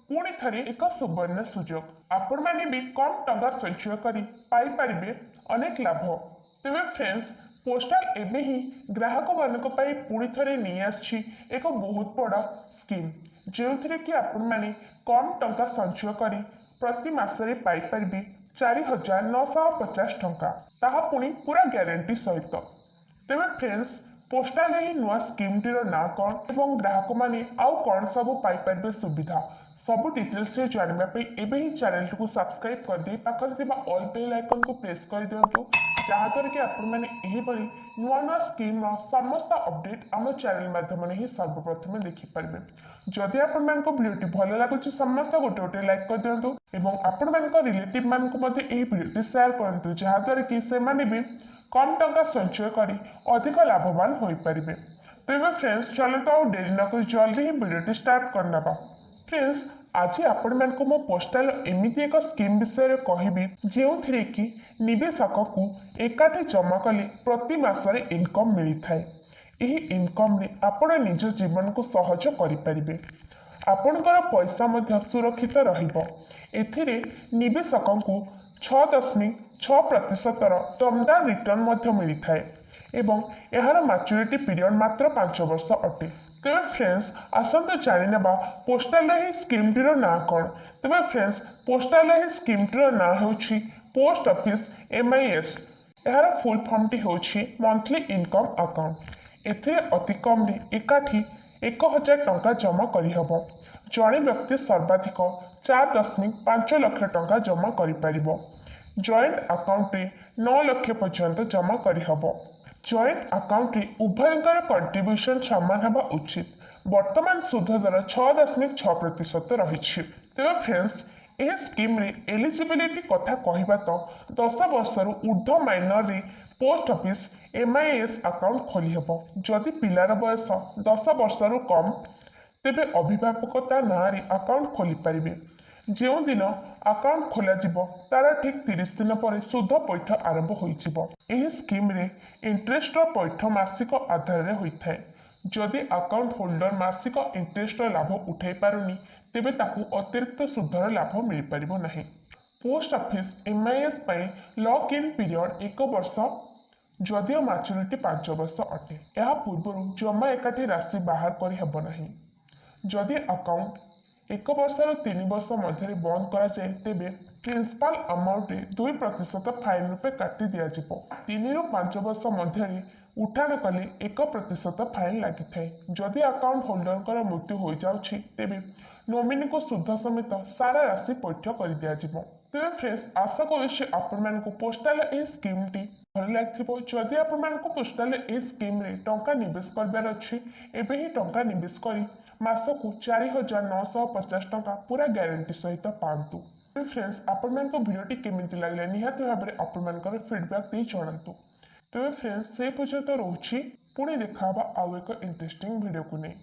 ପୁଣି ଥରେ ଏକ ସୁବର୍ଣ୍ଣ ସୁଯୋଗ। ଆପଣମାନେ ବି କମ୍ ଟଙ୍କା ସଞ୍ଚୟ କରି ପାଇପାରିବେ ଅନେକ ଲାଭ। ତେବେ ଫ୍ରେଣ୍ଡସ୍, ପୋଷ୍ଟାଲ ଏବେ ହିଁ ଗ୍ରାହକମାନଙ୍କ ପାଇଁ ପୁଣି ଥରେ ନେଇ ଆସିଛି ଏକ ବହୁତ ବଡ଼ ସ୍କିମ୍, ଯେଉଁଥିରେ କି ଆପଣମାନେ କମ୍ ଟଙ୍କା ସଞ୍ଚୟ କରି ପ୍ରତି ମାସରେ ପାଇପାରିବେ 4950 ଟଙ୍କା, ତାହା ପୁଣି ପୁରା ଗ୍ୟାରେଣ୍ଟି ସହିତ। ତେବେ ଫ୍ରେଣ୍ଡସ୍, ପୋଷ୍ଟାଲ ଏହି ନୂଆ ସ୍କିମ୍ଟିର ନାଁ କ'ଣ ଏବଂ ଗ୍ରାହକମାନେ ଆଉ କ'ଣ ସବୁ ପାଇପାରିବେ ସୁବିଧା, ସବୁ ଡିଟେଲ୍ସରେ ଜାଣିବା ପାଇଁ ଏବେ ହିଁ ଚ୍ୟାନେଲଟିକୁ ସବସ୍କ୍ରାଇବ୍ କରିଦେଇ ପାଖରେ ଥିବା ଅଲ୍ ବେଲ୍ ଆଇକନ୍କୁ ପ୍ରେସ୍ କରିଦିଅନ୍ତୁ, ଯାହାଦ୍ୱାରା କି ଆପଣମାନେ ଏହିଭଳି ନୂଆ ନୂଆ ସ୍କିମ୍ର ସମସ୍ତ ଅପଡେଟ୍ ଆମ ଚ୍ୟାନେଲ ମାଧ୍ୟମରେ ହିଁ ସର୍ବପ୍ରଥମେ ଦେଖିପାରିବେ। ଯଦି ଆପଣମାନଙ୍କୁ ଭିଡ଼ିଓଟି ଭଲ ଲାଗୁଛି, ସମସ୍ତେ ଗୋଟେ ଗୋଟେ ଲାଇକ୍ କରିଦିଅନ୍ତୁ ଏବଂ ଆପଣମାନଙ୍କ ରିଲେଟିଭ୍ ମାନଙ୍କୁ ମଧ୍ୟ ଏହି ଭିଡ଼ିଓଟି ସେୟାର କରନ୍ତୁ, ଯାହାଦ୍ୱାରା କି ସେମାନେ ବି କମ୍ ଟଙ୍କା ସଞ୍ଚୟ କରି ଅଧିକ ଲାଭବାନ ହୋଇପାରିବେ। ତେବେ ଫ୍ରେଣ୍ଡସ୍, ଚାଲନ୍ତୁ ଆଉ ଡେରି ନକରି ଜଲ୍ଦି ହିଁ ଭିଡ଼ିଓଟି ଷ୍ଟାର୍ଟ କରିନେବା। ଫ୍ରେଣ୍ଡସ୍, ଆଜି ଆପଣମାନଙ୍କୁ ମୁଁ ପୋଷ୍ଟାଲ ଏମିତି ଏକ ସ୍କିମ୍ ବିଷୟରେ କହିବି, ଯେଉଁଥିରେ କି ନିବେଶକକୁ ଏକାଠି ଜମା କଲେ ପ୍ରତି ମାସରେ ଇନକମ୍ ମିଳିଥାଏ। ଏହି ଇନକମ୍ରେ ଆପଣ ନିଜ ଜୀବନକୁ ସହଜ କରିପାରିବେ, ଆପଣଙ୍କର ପଇସା ମଧ୍ୟ ସୁରକ୍ଷିତ ରହିବ। ଏଥିରେ ନିବେଶକଙ୍କୁ 6.6 ପ୍ରତିଶତର ଦମଦାର ରିଟର୍ଣ୍ଣ ମଧ୍ୟ ମିଳିଥାଏ ଏବଂ ଏହାର ମାଚୁରିଟି ପିରିୟଡ଼ ମାତ୍ର 5 ବର୍ଷ ଅଟେ। ତେବେ ଫ୍ରେଣ୍ଡସ୍, ଆସନ୍ତୁ ଜାଣିନେବା ପୋଷ୍ଟାଲର ଏହି ସ୍କିମ୍ଟିର ନାଁ କ'ଣ। ତେବେ ଫ୍ରେଣ୍ଡସ୍, ପୋଷ୍ଟାଲର ଏହି ସ୍କିମ୍ଟିର ନାଁ ହେଉଛି ପୋଷ୍ଟ ଅଫିସ୍ ଏମ୍ଆଇଏସ୍। ଏହାର ଫୁଲ୍ ଫର୍ମଟି ହେଉଛି ମନ୍ଥଲି ଇନକମ୍ ଆକାଉଣ୍ଟ। ଏଥିରେ ଅତି କମ୍ରେ ଏକାଠି 1000 ଟଙ୍କା ଜମା କରିହେବ। ଜଣେ ବ୍ୟକ୍ତି ସର୍ବାଧିକ 4.5 ଲକ୍ଷ ଟଙ୍କା ଜମା କରିପାରିବ। ଜଏଣ୍ଟ ଆକାଉଣ୍ଟରେ 9 ଲକ୍ଷ ପର୍ଯ୍ୟନ୍ତ ଜମା କରିହେବ। ଜଏଣ୍ଟ ଆକାଉଣ୍ଟରେ ଉଭୟଙ୍କର କଣ୍ଟ୍ରିବ୍ୟୁସନ୍ ସମାନ ହେବା ଉଚିତ। ବର୍ତ୍ତମାନ ସୁଧ ଦର 6.6% ରହିଛି। ତେବେ ଫ୍ରେଣ୍ଡସ୍, ଏହି ସ୍କିମ୍ରେ ଏଲିଜିବିଲିଟି କଥା କହିବା ତ 10 ବର୍ଷରୁ ଉର୍ଦ୍ଧ୍ୱ ମାଇନରରେ ପୋଷ୍ଟ ଅଫିସ୍ ଏମ୍ଆଇଏସ୍ ଆକାଉଣ୍ଟ ଖୋଲିହେବ। ଯଦି ପିଲାର ବୟସ 10 ବର୍ଷରୁ କମ୍, ତେବେ ଅଭିଭାବକ ତା ନାଁରେ ଆକାଉଣ୍ଟ ଖୋଲିପାରିବେ। ଯେଉଁଦିନ ଆକାଉଣ୍ଟ ଖୋଲାଯିବ, ତାର ଠିକ୍ 30 ଦିନ ପରେ ସୁଧ ପୈଠ ଆରମ୍ଭ ହୋଇଯିବ। ଏହି ସ୍କିମ୍ରେ ଇଣ୍ଟରେଷ୍ଟର ପୈଠ ମାସିକ ଆଧାରରେ ହୋଇଥାଏ। ଯଦି ଆକାଉଣ୍ଟ ହୋଲ୍ଡର ମାସିକ ଇଣ୍ଟରେଷ୍ଟର ଲାଭ ଉଠାଇ ପାରୁନି, ତେବେ ତାକୁ ଅତିରିକ୍ତ ସୁଧର ଲାଭ ମିଳିପାରିବ ନାହିଁ। ପୋଷ୍ଟ ଅଫିସ୍ ଏମ୍ଆଇଏସ୍ ପାଇଁ ଲକ୍ ଇନ୍ ପିରିୟଡ଼ ଏକ ବର୍ଷ, ଯଦିଓ ମାଚୁରିଟି 5 ବର୍ଷ ଅଟେ। ଏହା ପୂର୍ବରୁ ଜମା ଏକାଠି ରାଶି ବାହାର କରିହେବ ନାହିଁ। ଯଦି ଆକାଉଣ୍ଟ ଏକ ବର୍ଷରୁ 3 ବର୍ଷ ମଧ୍ୟରେ ବନ୍ଦ କରାଯାଏ, ତେବେ ପ୍ରିନ୍ସିପାଲ ଆମାଉଣ୍ଟରେ 2% ଫାଇନ୍ ରୂପେ କାଟି ଦିଆଯିବ। 3ରୁ 5 ବର୍ଷ ମଧ୍ୟରେ ଉଠାଣ କଲେ 1% ଫାଇନ୍ ଲାଗିଥାଏ। ଯଦି ଆକାଉଣ୍ଟ ହୋଲ୍ଡରଙ୍କର ମୃତ୍ୟୁ ହୋଇଯାଉଛି, ତେବେ ନୋମିନିକୁ ସୁଧ ସମେତ ସାରା ରାଶି ପୈଠ କରିଦିଆଯିବ। ତେବେ ଫ୍ରେଣ୍ଡସ୍, ଆଶା କରୁଛି ଆପଣମାନଙ୍କୁ ପୋଷ୍ଟାଲ ଏହି ସ୍କିମ୍ଟି ଭଲ ଲାଗିଥିବ। ଯଦି ଆପଣମାନଙ୍କୁ ପୋଷ୍ଟାଲ ଏହି ସ୍କିମ୍ରେ ଟଙ୍କା ନିବେଶ କରିବାର ଅଛି, ଏବେ ହିଁ ଟଙ୍କା ନିବେଶ କରି ମାସକୁ 4950 ଟଙ୍କା ପୁରା ଗ୍ୟାରେଣ୍ଟି ସହିତ ପାଆନ୍ତୁ। ଫ୍ରେଣ୍ଡସ୍, ଆପଣମାନଙ୍କୁ ଭିଡ଼ିଓଟି କେମିତି ଲାଗିଲା, ନିହାତି ଭାବରେ ଆପଣମାନଙ୍କର ଫିଡ଼ବ୍ୟାକ୍ ଦେଇ ଜଣାନ୍ତୁ। ତେବେ ଫ୍ରେଣ୍ଡସ୍, ସେ ପର୍ଯ୍ୟନ୍ତ ରହୁଛି। ପୁଣି ଦେଖା ହେବା ଆଉ ଏକ ଇଣ୍ଟରେଷ୍ଟିଂ ଭିଡ଼ିଓକୁ ନେଇ।